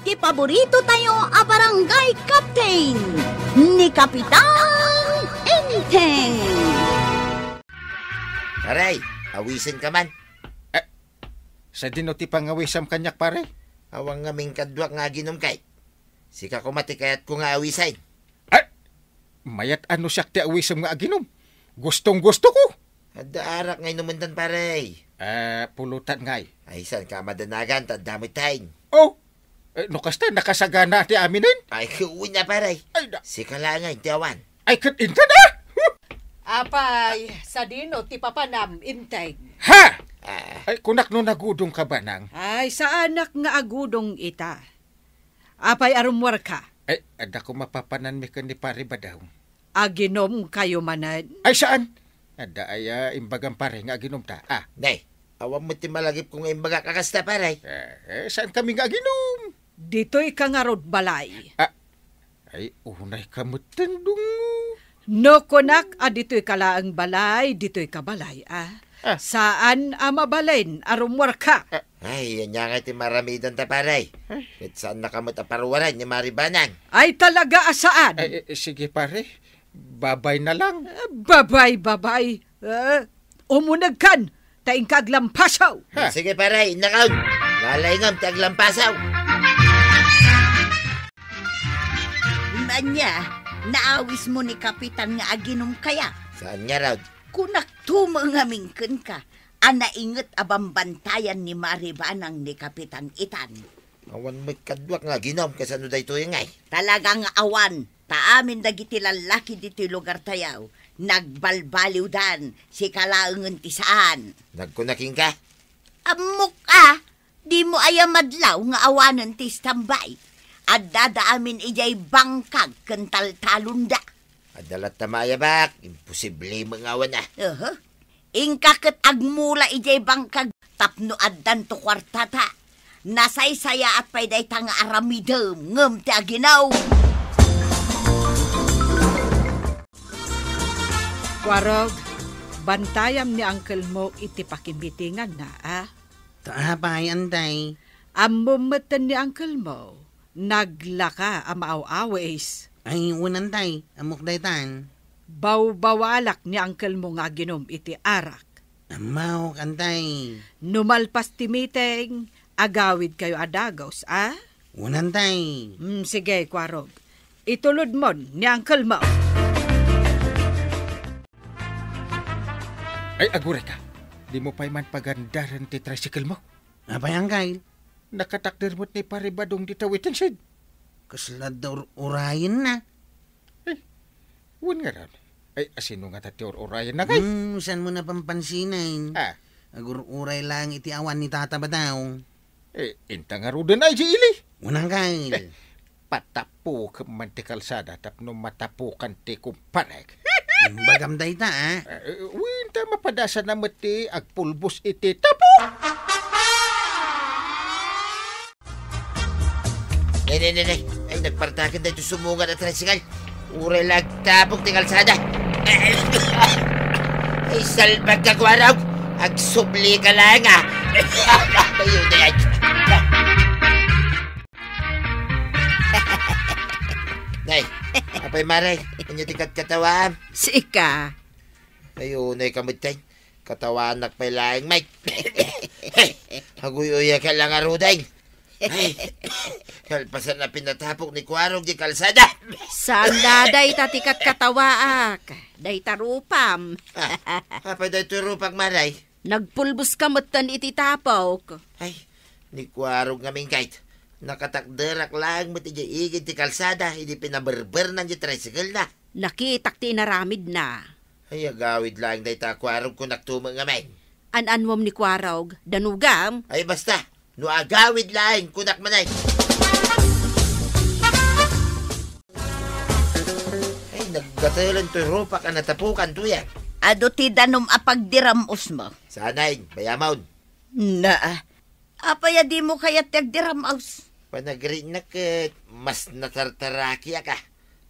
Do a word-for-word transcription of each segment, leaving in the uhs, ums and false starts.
Ti paborito tayo a barangay captain, ni Kapitan Enteng. Pare, awisen ka man. Eh, sadino ti pangawisam kaniak, pare? Awan ngamin kaduak nga aginum kay. Sika koma ti kayatko nga awisen. Ay, mayat a no siak ti awisem nga aginum. Gustong-gustoko. Adda arak nga inumentan, pare. Eh, pulutan ngay. Ay, saan ka madanagan, ta adda met tayo. Oh, eh, no kasta, nakasagana ti aminen? Ay, kuwi na, pare. Ay, da- Sika lang ngay, ti awan. Ay, ket intan, ah! Apay, sadino ti papanam, Enteng? Ha! Ah. Ay, kunak no nagudong ka, banang. Ay, saanak nga agudong ita. Apay a rummuarka? Ay, adda ko mapapananmi ken ni Pare Badong. Aginom kayo manen? Ay, saan? Adda aya imbagam, pare, nga aginom ta? Ah. Nay, awan met ti malagipko nga imbagak a kasta, pare. Eh, eh, saan kami nga aginom? Ditoy ka ngarud balay. Ah, ay, unay ka met tendong. No kunak a ditoy ka laeng balay, ditoy ka balay, ah. Ah. Saan a mabalin a rummuarka? Ah. Ay, ania nga ti maramidanta, pare. Ay. Ket saannaka met a paruaren ni Mari Banang. Ay, talaga a saan. Ay, eh, sige, pare. Babay na lang. Ah, babay, babay. Ah, umunegkan, ta inka aglampasaw. Ha? Sige, pare, innakon. Lalaingam ti aglampasaw. Ania, naawismo ni Kapitan nga aginom kaya? Saan ngarud? Kunakto met ngamin kenka a nainget a bambantayan ni Mari Banang ni Kapitan Itan. Awan met kaduak nga aginom, kasano daytoy ngay? Talaga nga awan, ta amin dagiti lallaki ditoy lugartayo, nagbalbaliwdan, sika laengen ti saan. Nagkuna kenka? Ammok a, dimo aya madlaw nga awanen ti istambay. Addada amin idiay bangkag ken taltalonda. Adda latta maayabak, imposible met nga awan a. Aha. Inka ket agmula idiay bangkag tapno addanto kuartata. Nasaysayaat pay dayta nga aramidem ngem ti aginom. Kuarog, bantayam ni uncle mo iti pakimitinganna, a? Ta apay, Antay? Ammom metten ni uncle mo, naglaka a maaw-awis. Ay, wen, Antay, ammok daytan. Bawbawalak ni uncle mo nga aginom iti arak. Ammok, Antay. No malpas ti meeting, agawid kayo a dagus, a? Wen, Antay. Mm, sige, Kuarog. Itulodmon ni uncle mo. Ay, aguray ka. Dimo pay man pagandaren ti tricycle mo? Apay, uncle? Nakatakder met ni Pare Badong dita waiting shed. Kasla adda ur-urayenna. Eh, wen ngarud. Ay, asino ngata ti ur-urayenna, ngay? Hmm, saanmo a pampansinan? Ah. Agur-uray laeng iti awan ni Tata Badong. Eh, inta ngaruden ay di ili? Wen, uncle. Eh, patapukem man ti kalsada tapno matapukan ti kumparek. Imbagam dayta, a? Eh, wen, ta mapadasan na met ti agpulbos iti tapok. Ne, ne, ne, ne. Ay, nagpartaken daytoy sumungan a tricycle. Uray la agtapok ti kalsada. Ay, salbag ka, Kuarog. Agsubli ka laeng, a. Ayun, ay, ay. Nay, apay, Mare, ania ti katkatawaam? Sika. Ay, unay ka metten. Katawaanak pay laeng, Mike. Aguy-uyak ka lang, arudeng. Ay, kalpasan a pinatapok ni Kuarog di kalsada. Saan dayta ti katkatawaak. Dayta rupam. Ah, apay daytoy rupak, Mare? Nagpulbos ka metten iti tapok. Ay, ni Kuarog ngamin, kayt. Nakatakderak laeng met idiay igid ti kalsada, idi pinaberbernan di tricycle na. Nakitak ti inaramidna. Ay, agawid laeng dayta, Kuarog, kunak tumo ngamin. An-anwam ni Kuarog, danugam? Ay, basta, no agawid laeng, kunak manen. Ay, naggatelen toy rupak a natapukan, tuyak. Adu ti danum a pagdiram-os mo. Sanayen, bayamon. Na, apay a dimo kayat ti agdiram-os? Panagrinak ket mas natartarakiak a.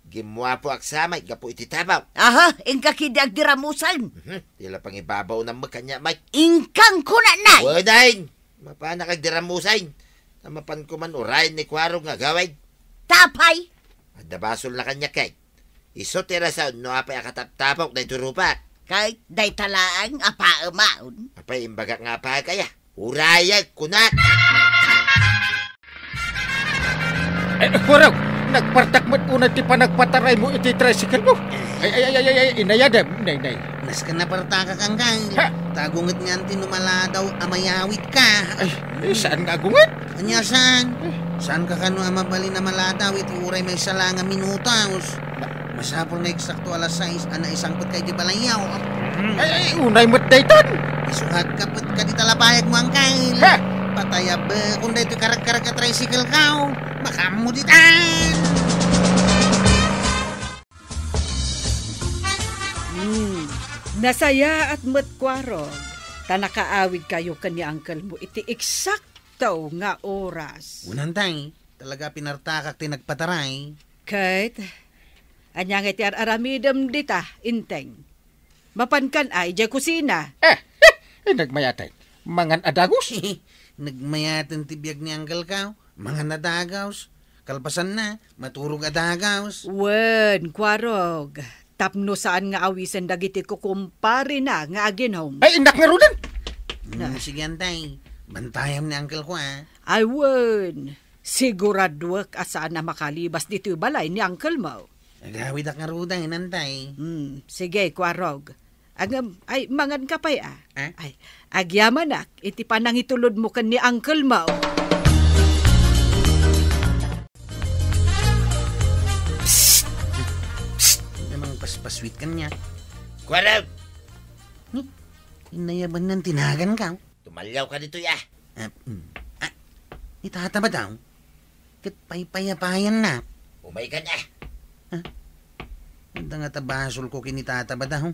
Gimmuapoak sa met gapu iti tapok. Aha, inka ketdi agdiram-usen. Mhm, ti la pangibabaw na met kaniak, Mike. Inkang kunana. Wen, ay, mapanak agdiram-usen. Ta mapan ko man urayen ni Kuarog nga agawid. Apay? Adda basolna kaniak, Kate. Isu ti rason no apay a kataptapok daytoy rupak. Kate, dayta laeng a paemaon. Apay, imbagak nga apay kaya? Urayek, kunak! Eh, Kuarog, nagpartak met unay ti panagpataraymo iti tricycle mo. Ay, ay, ay, ay, ay, ay, inayadem, nay, nay. Nasken a partakak, Angkal. Ha? Ta agunget ngarud ti no maladaw a mayawidka. Ay, eh, saan nga agunget? Ania saan? Eh. Saanka kano a mabalin a maladaw iti uray maysa la nga minutos? Masapul nga eksakto alas sais a naisangpetka iti balayyo. Mm. Ay, ay, unay met daytan. Isu nga agkapet ka di talabayag mo, Angkal. Ha? Patay a bekon daytoy karagkarag a tricycle ka, oh. Makaammo ditan. Hmm. Nasayaat met, Kuarog, ta nakaawidkayo ken ni uncle mo iti eksakto nga oras. Unan tay, talaga pinartakak ti nagpataray. Ket, ania nga iti ar-aramidem dita, Enteng? Mapankan a idiay kusina. Eh, eh, eh, nagmayaten. Mangan a dagos? Nagmayaten ti biag ni uncle ka. Mangan a dagos. Kalpasanna, maturog a dagos. Wen, Kuarog. Tapno saan nga awisen dagiti kukumparena nga aginom. Ay, innak ngaruden! Hmm, sige, Enteng. Bantayam ni uncle ko, ah. Ay, wen. Siguraduek a saan a makalibas ditoy balay ni uncle mo. Agawidak ngaruden, Enteng. Hmm, sige, Kuarog. Ngem, ay, mangan ka pay, ah. Eh? Ay, agyamanak iti panangitulod mo ken ni uncle mo. Psst! Psst! Namang paspaswit kaniak. Kuarog! Ni, inayaban nan tinagan ka. Tumaliaw ka ditoy, ah. Ah, mm. Ah, ni Tata Badaw, ket paypayapayan na. Umay ka na. Ah, anda nga ta basol ko ken ni Tata Badaw?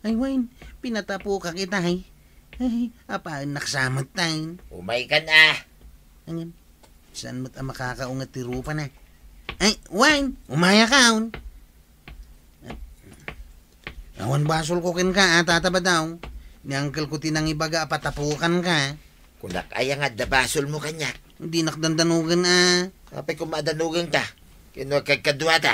Ay, wen, pinatapokak ita, ay. Ay, apaennak sa met, tay. Umay ka na. Angem, saan met a makakaunget ti rupa na? Ay, wen, umaya ka, on. Awan basol ko kenka, a, Tata Badaw. Ni uncle ko ti nangibaga a patapukan ka. Kunak aya nga adda basol mo kaniak? Dinak dandanogen, a. Apay koma a danogen ka? Ken no agkadkadua ta?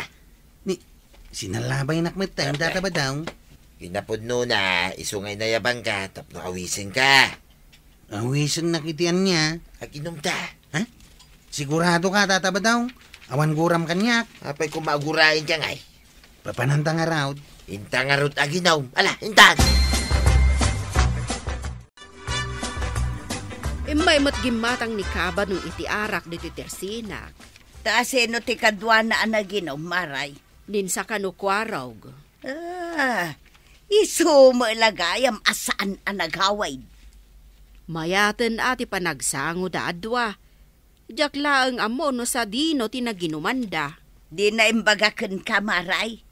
Ni, sinalabaynak met ta, Tata Badaw. Kinapudno na, isu nga inayaban ka, tapno awisen ka. Awisennak iti ania? Aginom ta. Ha? Sigurado ka, Tata Badaw? Awan guram kaniak. Apay koma agurayen ka ngay? Papananta ngarud. Inta ngarud aginom. Ala, intan! Immay met gimmatang ni Kabano iti arak ditoy tersinak. Ta asino ti kaduana a naginom, Maray? Ninsa kano Kuarog. Ah, isu met la gayam a saan a nagawid. Mayaten a ti panagsangoda a dua. Diak laeng ammo no sadino ti naginumanda. Dina imbaga kenka, Maray?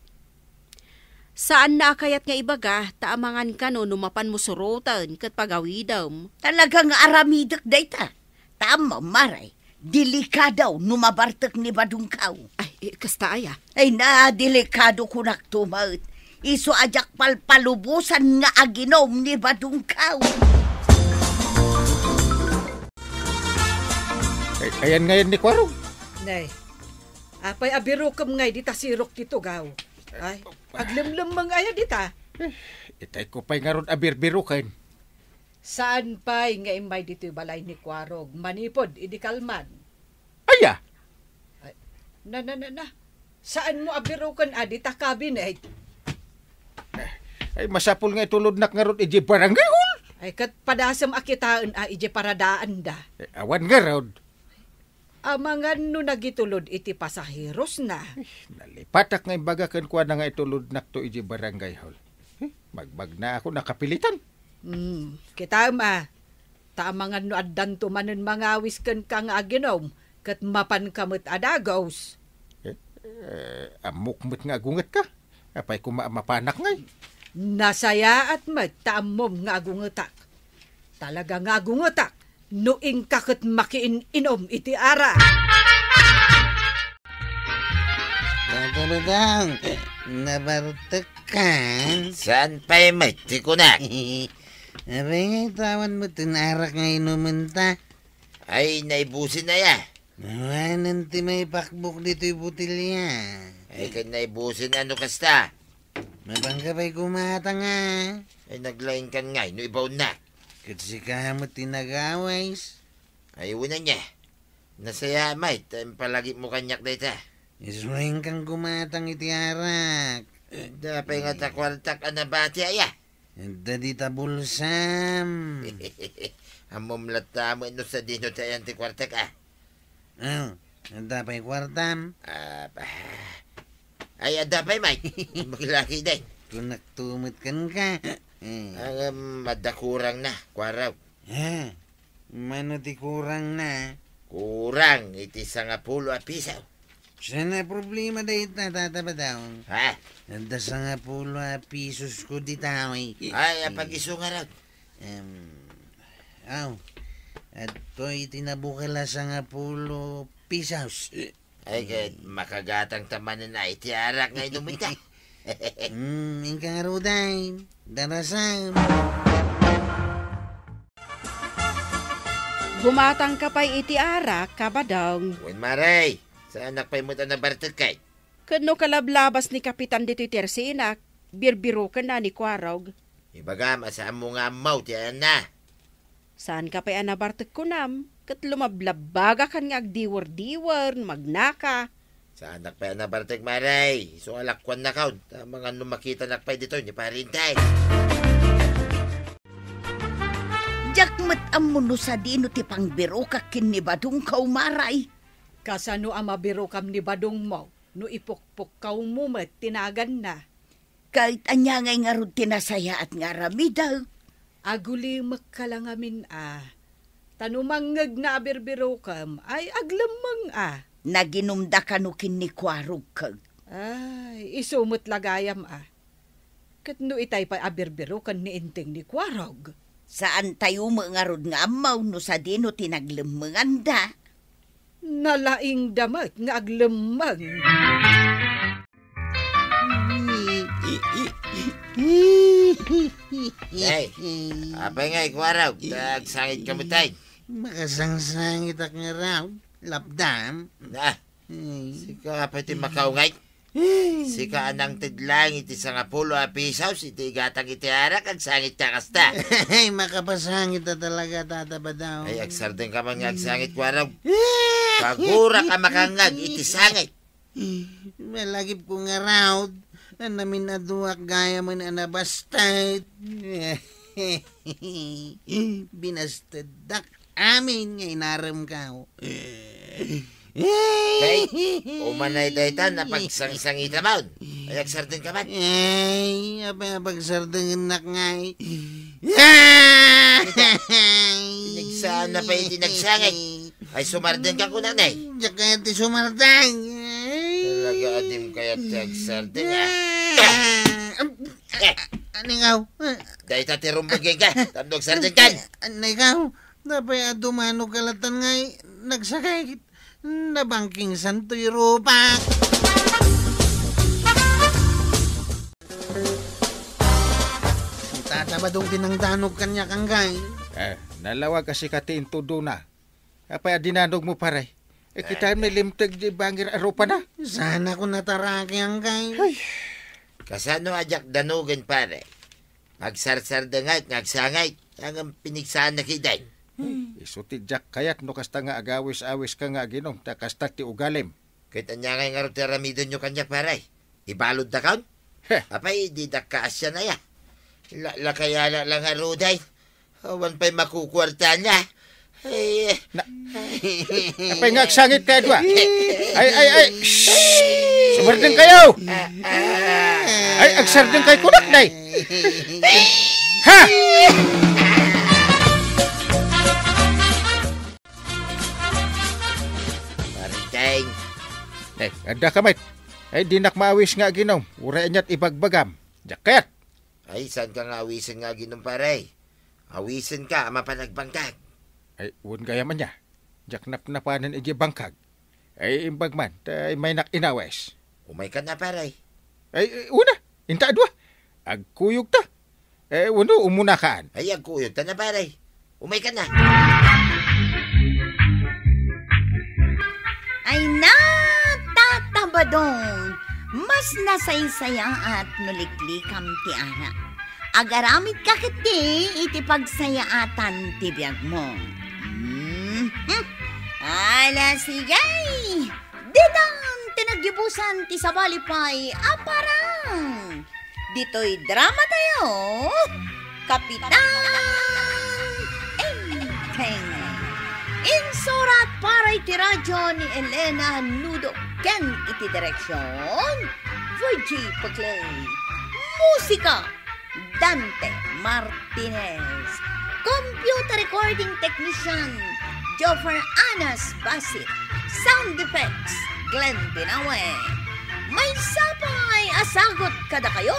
Saanna a kayat nga ibaga, ta amangan kano no mapanmo suroten ket pagawidem. Talaga nga aramidek dayta. Ta ammom, Maray, delikado no mabartek ni badongkaw. Ay, eh, kasta aya? Ay, na, delikado kunakto met. Isu a diak palpalubosan nga aginom ni badongkaw. Ay, ayan ngayan ni Kuarog. Nay, apay a birokem ngay dita sirok ti tugaw? Ay, aglemlemmeng aya dita? Eh, itay ko pay ngarud a birbiroken. Saan pay nga immay ditoy balay ni Kuarog manipud idi kalman? Aya? Ay, na, na, na, na. Saanmo a biroken a dita cabinet? Ay, masapul nga itulodnak ngarud idiay barangay hall. Ay, ket padasem a kitaen a idiay paradaanda. Eh, awan ngarud. Amangan no nagitulod iti pasaherosna. Eh, nalipatak nga imbaga kenkuana nga itulodnakto idiay barangay hall. Eh, magmagnaak a nakapilitan. Hmm, kitaem a. Ta amangan no addanto manen mangawis kenka nga aginom, ket mapanka met a dagos. Eh, eh, ammok met nga agungetka. Apay koma a mapanak ngay? Nasayaat met ta ammom nga agungetak. Talaga nga agungetak no inka ket makiin-inom iti arak. Dadaludang, nabartek ka? Saan pay met ti kunak? Apay nga itawan mo ti arak nga inumenta? Ay, naibusin aya. Awanen ti maipakbok ditoy botelya. Ay, ket naibusin no kasta. Mapanka pay gumatang a. Ay, naglaingkan ngay no ibaonnak. Ket sika met ti nagawis. Ay, unay aya. Nasayaat met, ta impalagipmo kaniak dayta. Isu inkan gumatang iti arak. Adda pay ngata kuartak a nabati aya. Adda dita bulsam. Ammom latta met no sadino ti ayan ti kuartak a. Oh, adda pay kuartam? Ah, bah. Ay, adda pay, Mike. Maglaki din. Kunak tumot kenka. Eh. Ang, um, adda kurang na, kuarok. Ha? Mano ti kurang na? Kurang iti sangapulo a piso. Saan a problema dayta, Tata Badong? Ha? Adda sangapulo a pisos ko dita, eh. Ay, apag-isu ngarud? Em, aw, adtoy ti nabukal a sangapulo pisos. Ay, ket makagatangta manen a iti arak nga inumenta. Hmm, inka ngaruden. Darasam. Gumatangka pay iti arak, Kabadong. Wen, Mare, saanak pay met a nabartek kay? Ket no kalablabas ni Kapitan ditoy tersinak, birbirokenna ni Kuarog. Ibagam a saanmo nga ammo ti ayanna. Saanka pay a nabartek kunam, ket lumablabbagakan nga agdiwer-diwer no magnaka. Saanak pay a nabartek, Mare. Isu nga lakuannakon, ta mangan no makitanak pay ditoy ni Pare Intay. Diak met ammo no sadino ti pangbirokak ken ni Badongko, Mare. Kasano a mabirokam ni Badongmo no ipukpukkawmo met ti naganna? Ket ania ngay ngarud ti nasayaat nga aramidek? Agulimekka la ngamin a. Ta no mangngegna a birbirokem, ay aglemmeng a. Naginumda kano ken ni Kuarog ket. Ay, isu met la gayam a. Ket no itay pay a birbiroken ni Enteng ni Kuarog. Saantayo met ngarud nga ammo no sadino ti naglemmenganda. Nalaingda met nga aglemmeng. Ay, apay ngay, Kuarog, ta agsangit ka met ay? Makasangsangitak ngarud, lapdam. Ah, ay. Sika pay ti makaungay. Ay. Sika a nangted laeng iti sangapulo a pisos iti igatang iti arak, agsangit ka kasta. Ay, makapasangit a talaga, Tata Badong. Ay, agsardengka man nga agsangit, Kuarog. Ay. Pagurak a makangngeg iti sangit. Malagipko ngarud, a naminaduak gayam a nabasted. Binasteddak amin nga inaremko. Kay, umanay dayta, napagsangsangitam. Ay, agsardengka man. Ay, apay a pagsarsardengennak ngay? Pinagsaan na pay iti nagsangit. Ay, sumardengka kunak, nay. Diak kayat ti sumardeng. Talaga a dim kayat ti agsardeng, ah. Ah, ah, ah, ningaw. Dayta ti rumbegka, tapno agsardengkan. Ah, ningaw. Apay a dumano kalatan ngay nagsakit. Nabangkingsan toy rupak. Tata Badong ti nangdanog kaniak, anggaw. Eh, nalawag a sika ti intudona. Apay a dinanogmo, pare? Eh, kita met limteg di bangir a rupana. Saan ako nataraki, anggaw. Ay. Kasano a diak danogen, pare? Agsarsardengak nga agsangit, ngem pinigsaanak iden. Isu ti diak kayat no kasta nga agawis-awiska nga aginum, ta kasta ti ugalim. Ket ania ngay ngarud ti aramidenyo kaniak, pare? Ibaluddakon? Heh. Apay, didak kaasian aya? La-, lakayala la ngarud ay. Awan pay makukuartana. Ay. Na-, apay nga agsangit ka, Edwa? Ay, ay, ay! Shh! Sumardeng kayo! Ay, agsardeng kayo kunak, day! Ha? Mariteng. Eh, adda ka met. Ay, dinak maawis nga aginom. Uray aniat ibagbagam. Diak kayat. Ay, saan ka nga awisen nga aginom, pare? Awisen ka a mapan agbangkag. Ay, wen gayam ania. Diak napnapanen idiay bangkag. Ay, imbag man, ta immaynak inawis. Umaykan a, pare. Ay, ay, una, inta adua. Agkuyogta. Eh, wenno, umuna kaan. Ay, agkuyogta na, pare. Umaykan a. Ay, natatabadong, mas nasaysayaat no liklikam ti ara. Agaramidka ketdi iti pagsayaatan ti biagmo. Mhm. Ala, sige! Ditan ti nagyubusan ti sabali pay a parang. Ditoy drama tayo, Kapitan Enteng. Insurat para iti radyo ni Elena Nudo ken iti direksyon, Virgie Paclay. Musika, Dante Martinez. Computer recording technician, Joffer Anas Basit. Sound effects, Glenn Binawe. Maysa pay a sagut kadakayo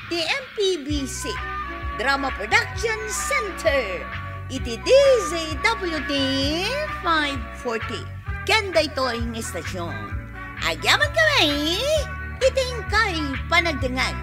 ti M P B C Drama Production Center iti D Z W T five forty. Ken daytoy nga istasyon, agyamankami iti inkay panagdengngeg.